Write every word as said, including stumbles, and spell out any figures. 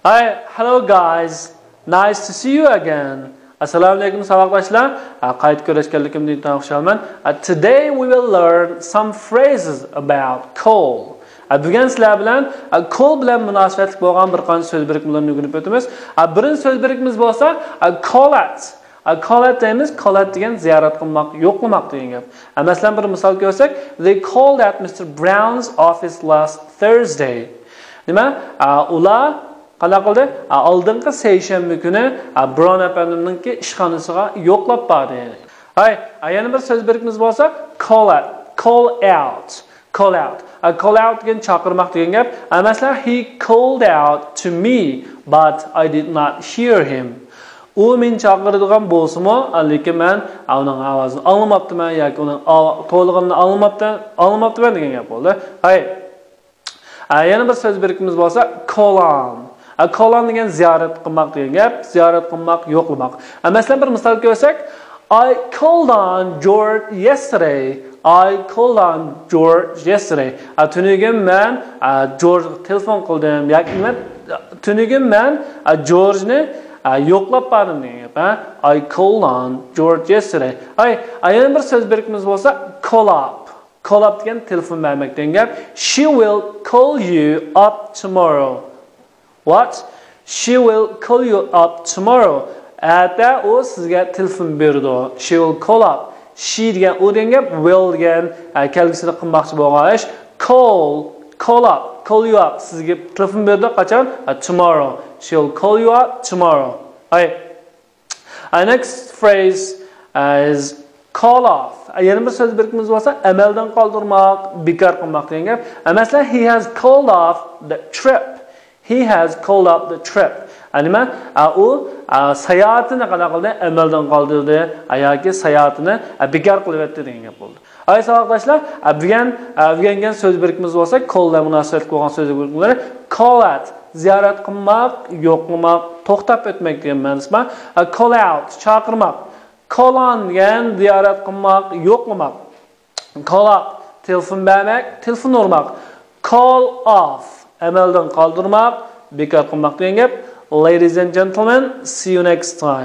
Hi, hello guys. Nice to see you again. ئەسسالامۇ ئەلەيكۇم ساۋاقداشلار. ھە، قايتا كۆرۈشكەنلىكىمدىن ئىنتايىن خۇشالمەن. ھە، today we will learn some phrases about call. ھە، بۈگۈن سىلەر بىلەن، ھە، call بىلەن مۇناسىۋەتلىك بولغان بىر قانچە سۆز بىرىكمىلىرىنى ئۆگىنىپ ئۆتىمىز. ھە، بىرىنچى سۆز بىرىكمىمىز بولسا، ھە، call at. ھە، call at دەيمىز، call at دېگەن زىيارەت قىلماق، يوقلىماق دېگەن گەپ. ھە، مەسىلەن، بىر مىسال كۆرسەك، they called at Mister Brown's office last Thursday. نېمە؟ ھە، ئۇلار قانداق قىلدى؟ ھە، ئالدىنقى سەيشەنبە كۈنى، ھە، براۋۇن ئەپەندىمنىڭكى ئىشخانىسىغا يوقلاپ باردى. ھاي، ھە، يەنە بىر سۆز بىرىكمىمىز بولسا، call at، call out. Call out. ھە، call out دېگەن چاقىرماق دېگەن گەپ. ھە، مەسىلەن، he called out to me, but I did not hear him. ئۇ مېنى چاقىرىدىغان بولسىمۇ، ھە، لېكىن مەن، ھە، ئۇنىڭ ئاۋازىنى ئاڭلىماپتىمەن ياكى ئۇنىڭ ئاۋ-، توۋلىغىنىنى ئاڭلىماپتىمەن، ئاڭلىماپتىمەن دېگەن گەپ بولدى. ھاي. ھە، يەنە بىر سۆز بىرىكمىمىز بولسا، call on. ھە، call on دېگەن زىيارەت قىلماق دېگەن گەپ، زىيارەت قىلماق، يوقلىماق. ھە، مەسىلەن، بىر مىسال كۆرسەك، I called on George yesterday. I called on George yesterday. ھە، تۈنۈگۈن مەن، ھە، جورجغا تېلېفون قىلدىم. ياكى نېمە؟ تۈنۈگۈن مەن، ھە، جورجنى، ھە، يوقلاپ باردىم دېگەن گەپ. ھە، I called on George yesterday. ھاي، ھە، يەنە بىر سۆز بىرىكمىمىز بولسا، call up. Call up دېگەن تېلېفون بەرمەك دېگەن گەپ. She will call you up tomorrow. What? She will call you up tomorrow. ئەتە ئۇ سىزگە تېلېفون بېرىدۇ. She will call up. She دېگەن ئۇ دېگەن گەپ، will دېگەن، ئە، كەلگۈسىدە قىلماقچى بولغان ئىش. Call, call up, call you up. سىزگە تېلېفون بېرىدۇ قاچان؟ ئە، tomorrow. She will call you up tomorrow. ھاي. Our next phrase is call off. يەنە بىر سۆز بىرىكمىمىز بولسا، ئەمەلدىن قالدۇرماق، بىكار قىلماق دېگەن گەپ. مەسىلەن، he has called off the trip. He has called off the trip. نېمە؟ ئۇ ساياھىتىنى قانداق قىلدى؟ ئەمەلدىن قالدۇردى ياكى ساياھىتىنى بىكار قىلىۋەتتى دېگەن گەپ بولدى. ئاي ساۋاقداشلار، بۈگۈن ئۆگەنگەن سۆز بىرىكمىمىز بولسا، call بىلەن مۇناسىۋەتلىك بولغان سۆز بىرىكمىلىرى، call at، زىيارەت قىلماق، يوقلىماق، توختاپ ئۆتمەك دېگەن مەنىسى بار. Call out، چاقىرماق. Call on دېگەن زىيارەت قىلماق، يوقلىماق. Call up، تېلېفون بەرمەك، تېلېفون ئۇرماق. Call off، ئەمەلدىن قالدۇرماق، بىكار قىلماق دېگەن گەپ. Ladies and gentlemen, see you next time.